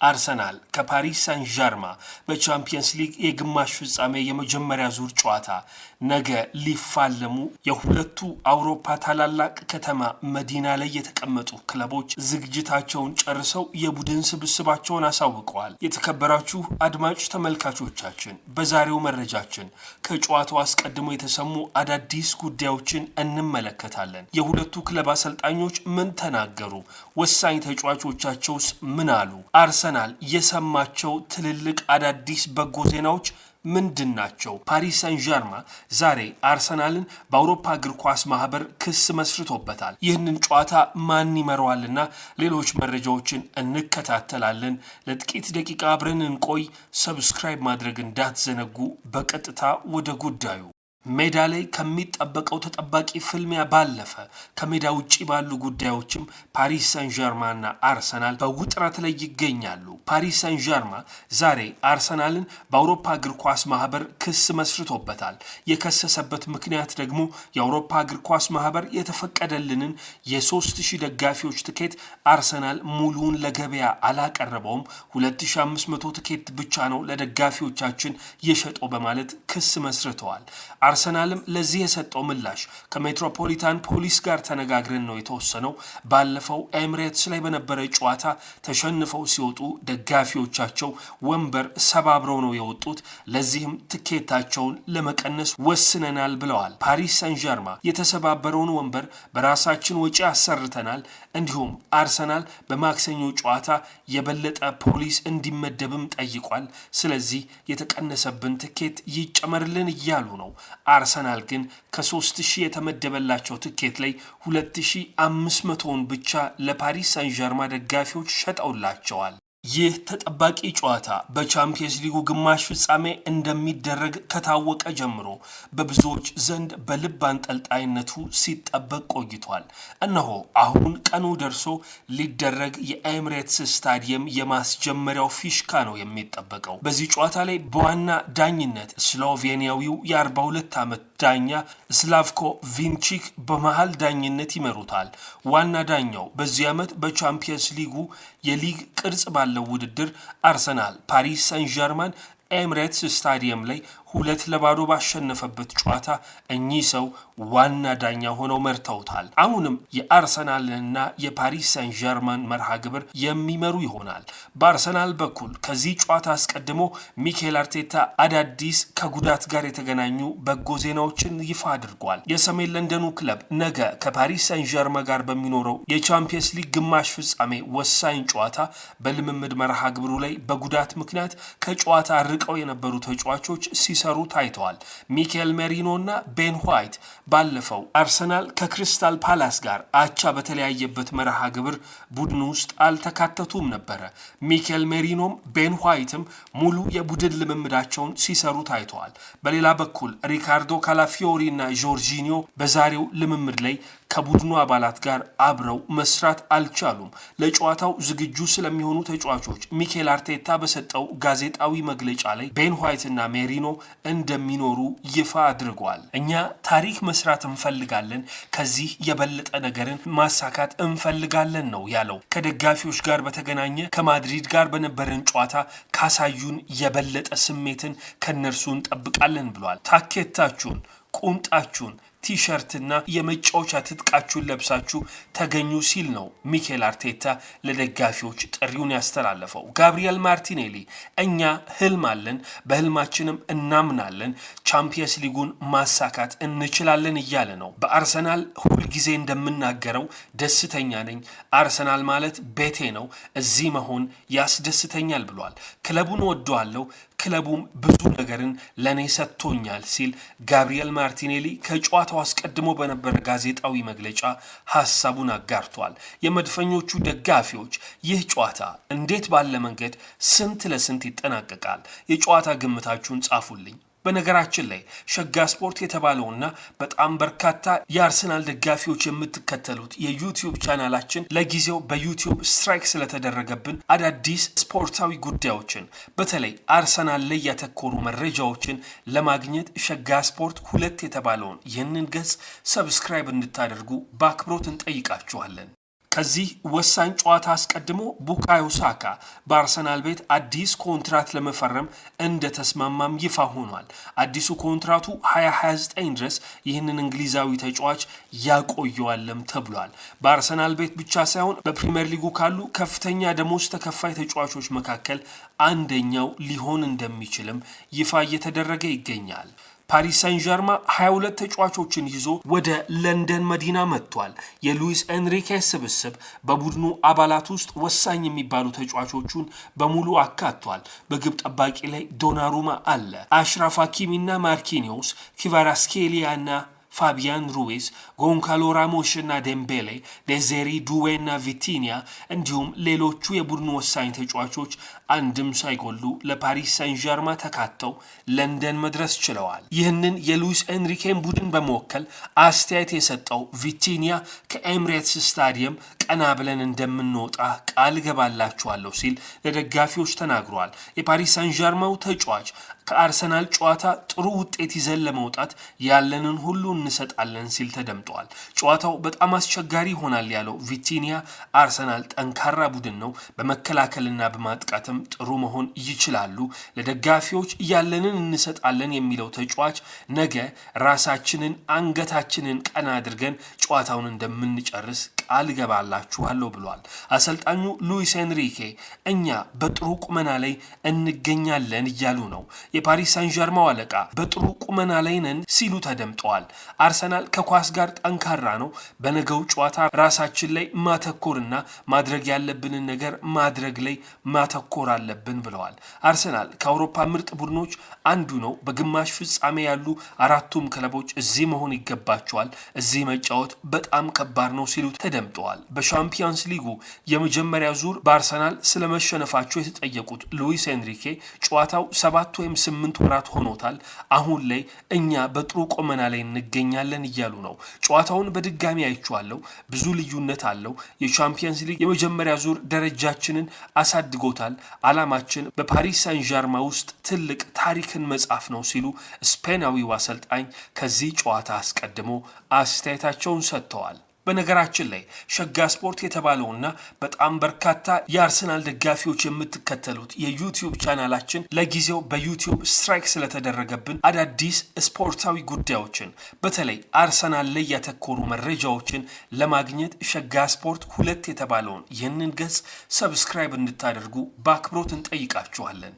አርሰናል ከፓሪስ ሳን ዣርማ በቻምፒየንስ ሊግ የግማሽ ፍጻሜ የመጀመሪያ ዙር ጨዋታ ነገ ሊፋለሙ የሁለቱ አውሮፓ ታላላቅ ከተማ መዲና ላይ የተቀመጡ ክለቦች ዝግጅታቸውን ጨርሰው የቡድን ስብስባቸውን አሳውቀዋል። የተከበራችሁ አድማጭ ተመልካቾቻችን፣ በዛሬው መረጃችን ከጨዋታው አስቀድሞ የተሰሙ አዳዲስ ጉዳዮችን እንመለከታለን። የሁለቱ ክለብ አሰልጣኞች ምን ተናገሩ? ወሳኝ ተጫዋቾቻቸውስ ምን አሉ? አርሰናል የሰማቸው ትልልቅ አዳዲስ በጎ ዜናዎች ምንድን ናቸው? ፓሪስ ሳን ዣርማ ዛሬ አርሰናልን በአውሮፓ እግር ኳስ ማህበር ክስ መስርቶበታል። ይህንን ጨዋታ ማን ይመራዋልና ሌሎች መረጃዎችን እንከታተላለን። ለጥቂት ደቂቃ አብረን እንቆይ። Subscribe ማድረግ እንዳትዘነጉ። በቀጥታ ወደ ጉዳዩ። ሜዳ ላይ ከሚጠበቀው ተጠባቂ ፍልሚያ ባለፈ ከሜዳ ውጪ ባሉ ጉዳዮችም ፓሪስ ሳን ዠርማና አርሰናል በውጥረት ላይ ይገኛሉ። ፓሪስ ሳን ዠርማ ዛሬ አርሰናልን በአውሮፓ እግር ኳስ ማህበር ክስ መስርቶበታል። የከሰሰበት ምክንያት ደግሞ የአውሮፓ እግር ኳስ ማህበር የተፈቀደልንን የ3000 ደጋፊዎች ትኬት አርሰናል ሙሉውን ለገበያ አላቀረበውም፣ 2500 ትኬት ብቻ ነው ለደጋፊዎቻችን የሸጠው በማለት ክስ መስርተዋል። አርሰናልም ለዚህ የሰጠው ምላሽ ከሜትሮፖሊታን ፖሊስ ጋር ተነጋግረን ነው የተወሰነው። ባለፈው ኤምሬትስ ላይ በነበረ ጨዋታ ተሸንፈው ሲወጡ ደጋፊዎቻቸው ወንበር ሰባብረው ነው የወጡት። ለዚህም ትኬታቸውን ለመቀነስ ወስነናል ብለዋል። ፓሪስ ሳን ዠርማ የተሰባበረውን ወንበር በራሳችን ወጪ አሰርተናል። እንዲሁም አርሰናል በማክሰኞ ጨዋታ የበለጠ ፖሊስ እንዲመደብም ጠይቋል። ስለዚህ የተቀነሰብን ትኬት ይጨመርልን እያሉ ነው። አርሰናል ግን ከ3000 የተመደበላቸው ትኬት ላይ 2500ውን ብቻ ለፓሪስ ሳን ዠርማ ደጋፊዎች ሸጠውላቸዋል። ይህ ተጠባቂ ጨዋታ በቻምፒየንስ ሊጉ ግማሽ ፍጻሜ እንደሚደረግ ከታወቀ ጀምሮ በብዙዎች ዘንድ በልብ አንጠልጣይነቱ ሲጠበቅ ቆይቷል። እነሆ አሁን ቀኑ ደርሶ ሊደረግ የኤምሬትስ ስታዲየም የማስጀመሪያው ፊሽካ ነው የሚጠበቀው። በዚህ ጨዋታ ላይ በዋና ዳኝነት ስሎቬኒያዊው የ42 ዓመት ዳኛ ስላቭኮ ቪንቺክ በመሃል ዳኝነት ይመሩታል። ዋና ዳኛው በዚህ ዓመት በቻምፒየንስ ሊጉ የሊግ ቅርጽ ባለው ውድድር አርሰናል ፓሪስ ሳን ዠርማን ኤምሬትስ ስታዲየም ላይ 2-0 ባሸነፈበት ጨዋታ እኚህ ሰው ዋና ዳኛ ሆነው መርተውታል። አሁንም የአርሰናልንና የፓሪስ ሳን ዠርማን መርሃ ግብር የሚመሩ ይሆናል። በአርሰናል በኩል ከዚህ ጨዋታ አስቀድሞ ሚኬል አርቴታ አዳዲስ ከጉዳት ጋር የተገናኙ በጎ ዜናዎችን ይፋ አድርጓል። የሰሜን ለንደኑ ክለብ ነገ ከፓሪስ ሳን ዠርማ ጋር በሚኖረው የቻምፒየንስ ሊግ ግማሽ ፍጻሜ ወሳኝ ጨዋታ በልምምድ መርሃ ግብሩ ላይ በጉዳት ምክንያት ከጨዋታ ርቀው የነበሩ ተጫዋቾች ሲሰሩ ታይተዋል። ሚኬል ሜሪኖ እና ቤን ዋይት ባለፈው አርሰናል ከክሪስታል ፓላስ ጋር አቻ በተለያየበት መርሃ ግብር ቡድን ውስጥ አልተካተቱም ነበረ። ሚኬል ሜሪኖም ቤን ዋይትም ሙሉ የቡድን ልምምዳቸውን ሲሰሩ ታይተዋል። በሌላ በኩል ሪካርዶ ካላፊዮሪ እና ጆርጂኒዮ በዛሬው ልምምድ ላይ ከቡድኑ አባላት ጋር አብረው መስራት አልቻሉም። ለጨዋታው ዝግጁ ስለሚሆኑ ተጫዋቾች ሚኬል አርቴታ በሰጠው ጋዜጣዊ መግለጫ ላይ ቤን ዋይት እና ሜሪኖ እንደሚኖሩ ይፋ አድርጓል። እኛ ታሪክ መስራት እንፈልጋለን፣ ከዚህ የበለጠ ነገርን ማሳካት እንፈልጋለን ነው ያለው። ከደጋፊዎች ጋር በተገናኘ ከማድሪድ ጋር በነበረን ጨዋታ ካሳዩን የበለጠ ስሜትን ከነርሱ እንጠብቃለን ብሏል። ታኬታችሁን፣ ቁምጣችሁን፣ ቲሸርትና የመጫወቻ ትጥቃችሁን ለብሳችሁ ተገኙ ሲል ነው ሚኬል አርቴታ ለደጋፊዎች ጥሪውን ያስተላለፈው። ጋብሪኤል ማርቲኔሊ እኛ ህልም አለን፣ በህልማችንም እናምናለን፣ ቻምፒየንስ ሊጉን ማሳካት እንችላለን እያለ ነው። በአርሰናል ሁልጊዜ እንደምናገረው ደስተኛ ነኝ። አርሰናል ማለት ቤቴ ነው፣ እዚህ መሆን ያስደስተኛል ብሏል። ክለቡን እወደዋለሁ፣ ክለቡም ብዙ ነገርን ለእኔ ሰጥቶኛል ሲል ጋብሪኤል ማርቲኔሊ ከጨዋታው አስቀድሞ በነበረ ጋዜጣዊ መግለጫ ሀሳቡን አጋርቷል። የመድፈኞቹ ደጋፊዎች ይህ ጨዋታ እንዴት ባለ መንገድ ስንት ለስንት ይጠናቀቃል? የጨዋታ ግምታችሁን ጻፉልኝ። በነገራችን ላይ ሸጋ ስፖርት የተባለውና በጣም በርካታ የአርሰናል ደጋፊዎች የምትከተሉት የዩቲዩብ ቻናላችን ለጊዜው በዩቲዩብ strike ስለተደረገብን አዳዲስ ስፖርታዊ ጉዳዮችን፣ በተለይ አርሰናል ላይ ያተኮሩ መረጃዎችን ለማግኘት ሸጋ ስፖርት 2 የተባለውን ይህንን ገጽ subscribe እንድታደርጉ በአክብሮት እንጠይቃችኋለን። ከዚህ ወሳኝ ጨዋታ አስቀድሞ ቡካዮ ሳካ በአርሰናል ቤት አዲስ ኮንትራት ለመፈረም እንደተስማማም ይፋ ሆኗል። አዲሱ ኮንትራቱ 2029 ድረስ ይህንን እንግሊዛዊ ተጫዋች ያቆየዋልም ተብሏል። በአርሰናል ቤት ብቻ ሳይሆን በፕሪምየር ሊጉ ካሉ ከፍተኛ ደሞዝ ተከፋይ ተጫዋቾች መካከል አንደኛው ሊሆን እንደሚችልም ይፋ እየተደረገ ይገኛል። ፓሪስ ሳን ዠርማ 22 ተጫዋቾችን ይዞ ወደ ለንደን መዲና መጥቷል። የሉዊስ ኤንሪኬ ስብስብ በቡድኑ አባላት ውስጥ ወሳኝ የሚባሉ ተጫዋቾቹን በሙሉ አካቷል። በግብ ጠባቂ ላይ ዶናሩማ አለ። አሽራፍ ሀኪሚና ማርኪኒዮስ፣ ኪቫራስኬሊያና ፋቢያን ሩዌዝ፣ ጎንካሎ ራሞሽ እና ዴምቤሌ፣ ዴዜሪ ዱዌ እና ቪቲኒያ እንዲሁም ሌሎቹ የቡድኑ ወሳኝ ተጫዋቾች አንድም ሳይጎሉ ለፓሪስ ሳን ዠርማ ተካተው ለንደን መድረስ ችለዋል። ይህንን የሉዊስ ኤንሪኬን ቡድን በመወከል አስተያየት የሰጠው ቪቲኒያ ከኤምሬትስ ስታዲየም ቀና ብለን እንደምንወጣ ቃል ገባላችኋለሁ ሲል ለደጋፊዎች ተናግሯል። የፓሪስ ሳን ዠርማው ተጫዋች ከአርሰናል ጨዋታ ጥሩ ውጤት ይዘን ለመውጣት ያለንን ሁሉ እንሰጣለን ሲል ተደምጠዋል። ጨዋታው በጣም አስቸጋሪ ይሆናል ያለው ቪቲኒያ አርሰናል ጠንካራ ቡድን ነው፣ በመከላከልና በማጥቃትም ጥሩ መሆን ይችላሉ። ለደጋፊዎች ያለንን እንሰጣለን የሚለው ተጫዋች ነገ ራሳችንን አንገታችንን ቀና አድርገን ጨዋታውን እንደምንጨርስ ቃል እገባላችኋለሁ ብሏል። አሰልጣኙ ሉዊስ ኤንሪኬ እኛ በጥሩ ቁመና ላይ እንገኛለን እያሉ ነው። የፓሪስ ሳን ዠርማው አለቃ በጥሩ ቁመና ላይ ነን ሲሉ ተደምጠዋል። አርሰናል ከኳስ ጋር ጠንካራ ነው። በነገው ጨዋታ ራሳችን ላይ ማተኮርና ማድረግ ያለብንን ነገር ማድረግ ላይ ማተኮር አለብን ብለዋል። አርሰናል ከአውሮፓ ምርጥ ቡድኖች አንዱ ነው። በግማሽ ፍጻሜ ያሉ አራቱም ክለቦች እዚህ መሆን ይገባቸዋል። እዚህ መጫወት በጣም ከባድ ነው ሲሉ ተደምጠዋል። በሻምፒየንስ ሊጉ የመጀመሪያ ዙር በአርሰናል ስለመሸነፋቸው የተጠየቁት ሉዊስ ኤንሪኬ ጨዋታው 7 ወይም 8 ወራት ሆኖታል። አሁን ላይ እኛ በጥሩ ቁመና ላይ እንገኛለን እያሉ ነው። ጨዋታውን በድጋሚ አይቼዋለሁ። ብዙ ልዩነት አለው። የቻምፒየንስ ሊግ የመጀመሪያ ዙር ደረጃችንን አሳድጎታል። አላማችን በፓሪስ ሳን ዣርማ ውስጥ ትልቅ ታሪክን መጻፍ ነው ሲሉ ስፔናዊው አሰልጣኝ ከዚህ ጨዋታ አስቀድሞ አስተያየታቸውን ሰጥተዋል። በነገራችን ላይ ሸጋ ስፖርት የተባለውና በጣም በርካታ የአርሰናል ደጋፊዎች የምትከተሉት የዩቲዩብ ቻናላችን ለጊዜው በዩቲዩብ strike ስለተደረገብን አዳዲስ ስፖርታዊ ጉዳዮችን፣ በተለይ አርሰናል ላይ ያተኮሩ መረጃዎችን ለማግኘት ሸጋ ስፖርት 2 የተባለውን ይህንን ገጽ subscribe እንድታደርጉ በአክብሮት እንጠይቃችኋለን።